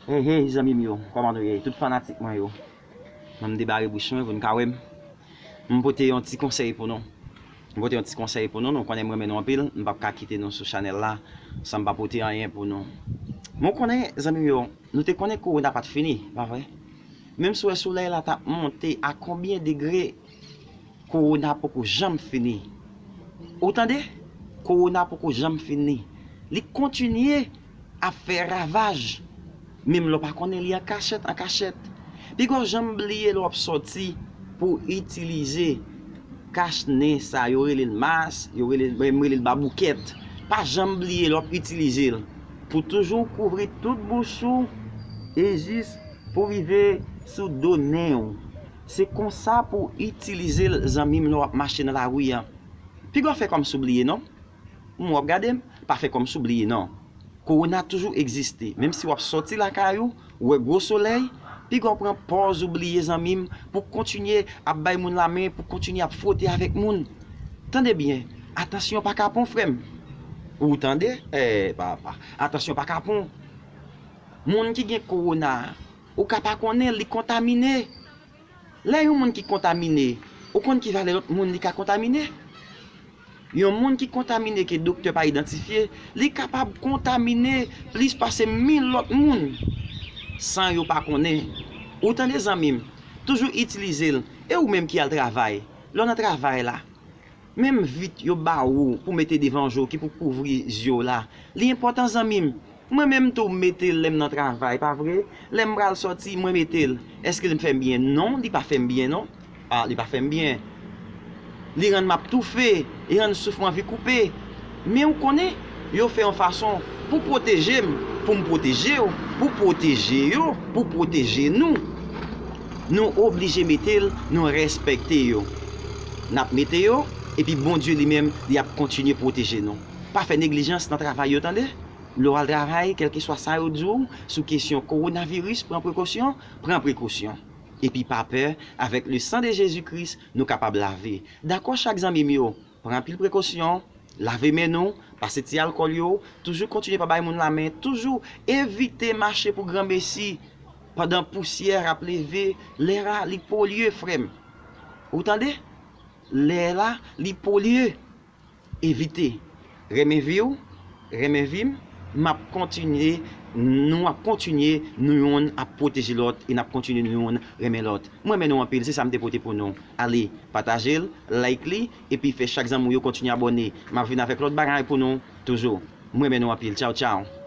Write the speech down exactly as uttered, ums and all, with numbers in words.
Hey, hey, zanmi m yo, kòman nou ye? Tout fanatik mwen yo. Ban m debare bouch mwen pou n ka wè m. M pote yon ti konsèy pou nou. M pote yon ti konsèy pou nou. Nou konnen m renmen nou anpil. M p ap ka kite nou sou chanèl la san m pa pote anyen pou nou. Men w konnen, zanmi m yo, nou te konnen kowona pa t fini, pa vre? Menm si w wè solèy la t ap monte a konbyen degre, kowona poko janm fini. Ou tande? Kowona poko janm fini. Li kontinye ap fè ravaj. Menm lè w pa konnen li an kachèt, an kachèt. Piga w janm bliye lè w ap sòti pou w itilize kach nen sa, yo rele l mas, yo rele, mwen m rele l baboukèt. Pa janm bliye lè w ap itilize l pou toujou kouvri tout bouch ou e jis pou rive sou do nen w. Se konsa pou w itilize l, zanmi m, lè w ap mache nan lari a. Piga w fè kòmsi w bliye non. Ou w ap gade m, pa fè kòmsi w bliye non. Kowona toujou egziste. Menm si w ap sòti lakay ou, ou wè gwo solèy, piga w pran pòz ou bliye, zanmi m, pou w kontinye ap bay moun lamen, pou w kontinye ap fwote avèk moun. Tande byen, atansyon pa kapon, frè m. Ou tande? Eh, papa. Atansyon pa kapon. Moun ki gen kowona, ou ka pa konnen li kontamine. Lè yon moun ki kontamine, ou konn ki valè lòt moun li ka kontamine? Yon moun ki kontamine ke doktè pa idantifye, li kapab kontamine plis pase mil lòt moun san yo pa konnen. Ou tande, zanmi m? Toujou itilize l. E ou menm ki al travay, lè w nan travay la, menm vit yo ba ou pou mete devan je w ki pou kouvri zye w la, li enpòtan, zanmi m. Mwen menm tou, m mete l lè m nan travay, pa vre? Lè m pral sòti, mwen mete l. Èske l fè m byen? Non, li pa fè m byen non. Ah, li pa fè m byen. Li rann m ap toufe, li rann souf mwen anvi koupe. Men ou konnen, yo fè yon fason pou pwoteje m, pou m pwoteje w, pou pwoteje yo, pou pwoteje nou. Nou oblije mete l, nou respekte yo. N ap mete yo, epi Bondye li menm, li ap kontinye pwoteje nou. Pa fè neglijans nan travay yo, tande? Lè w al travay, kèlkeswa sa yo di w sou kesyon kowonaviris, pran prekosyon, pran prekosyon. Epi pa pè, avèk le san de Jezi Kris, nou kapab lave. Dakò, chak zanmi m yo, pran anpil prekosyon, lave men nou, pase ti alkòl yo, toujou kontinye pa bay moun lamen, toujou evite mache pou granmesi pandan pousyè ap leve, lè a li polye, frè m. Ou tande? Lè la, li polye. Evite. Renmen vi w, renmen vi m, m ap kontinye, nou ap kontinye, nou youn ap pwoteje lòt e n ap kontinye nou youn renmen lòt. Mwen renmen nou anpil, se sa m te pote pou nou. Ale, pataje l, like li, epi fè chak zanmi w yo kontinye abòne. M ap vin avèk lòt bagay pou nou toujou. Mwen renmen nou anpil. Tchaw, tchaw.